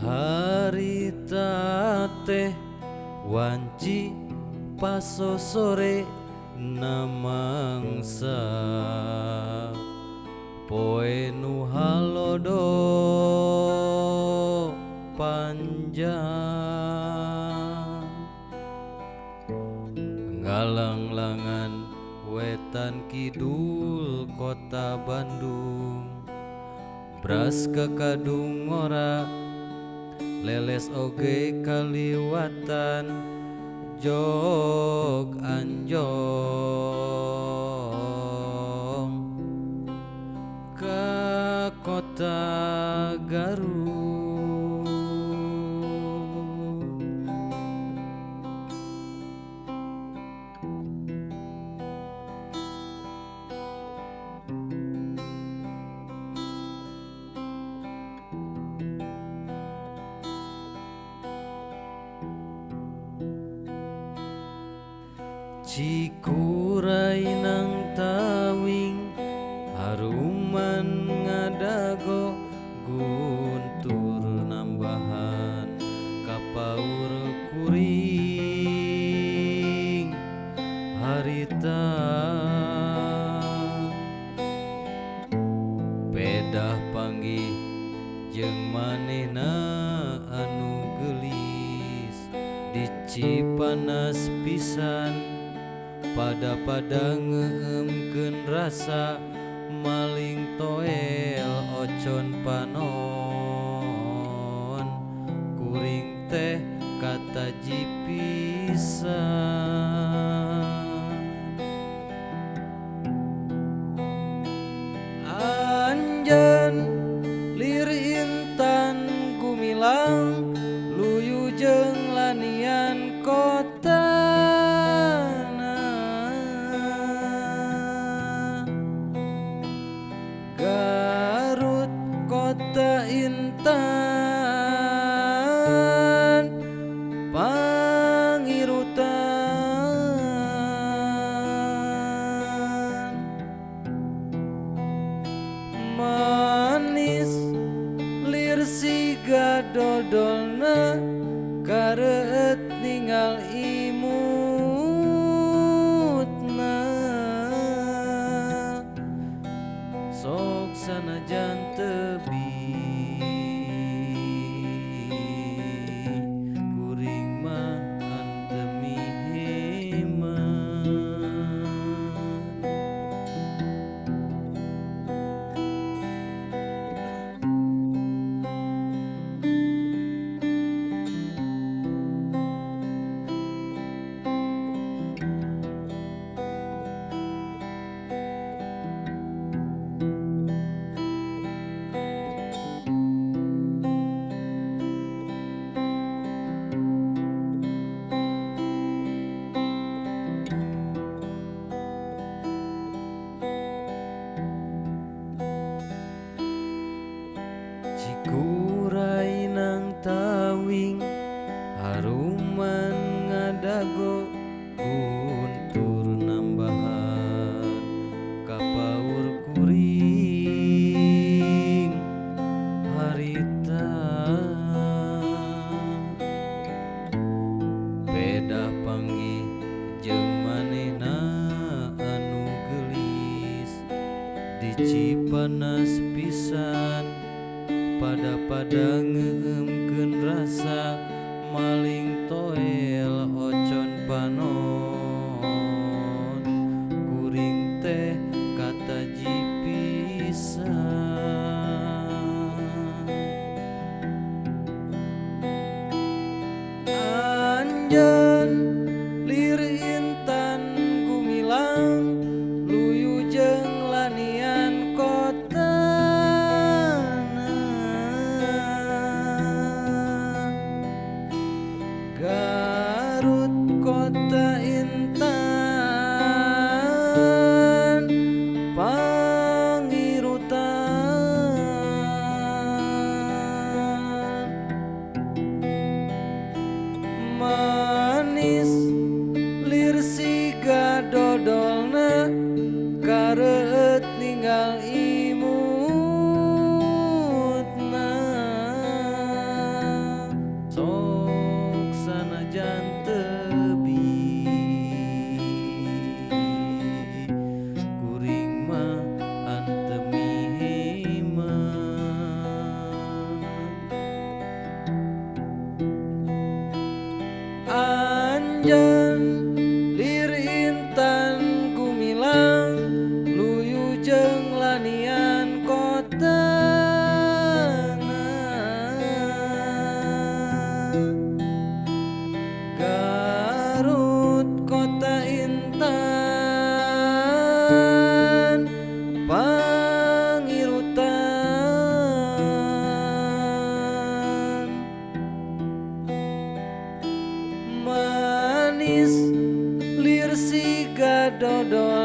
Harita teh wanci pasosore namangsa poe nu halodo panjang ngalanglangan wetan kidul kota Bandung bras ka kadung ngora leles oge kaliwatan jog anjong ka kota Garut. Cikuray nang tawing haruman ngadago guntur nambahan kapaur kuring harita pedah panggih jeung manehna anu geulis di Cipanas pisan pada-pada ngeemkeun rasa maling toel ocon panon kuring teh kataji pisan. Anjeun lir intan gumilang luyu jeung lanian kota Garut kota intan pangirutan manis lir siga dodolna kareuet ninggal imutna sok sanajan tebi kuring mah antemi heman. Cikuray nang tawing haruman ngadago guntur nambahan kapaur kuring harita pedah panggih jeung manehna anu geulis di Cipanas pisan pada-pada ngeemkeun rasa maling toel ocon panon kuring teh kataji pisan. Anjeun lir intan gumilang luyu jeung lanian kota dodolna kareueut ninggal imutna sok sanajan tebi kuring mah antep mihiman. Anjeun lir intan gumilang luyu jeung lanian kotana Garut kota intan pangirutan manis lir siga dodol.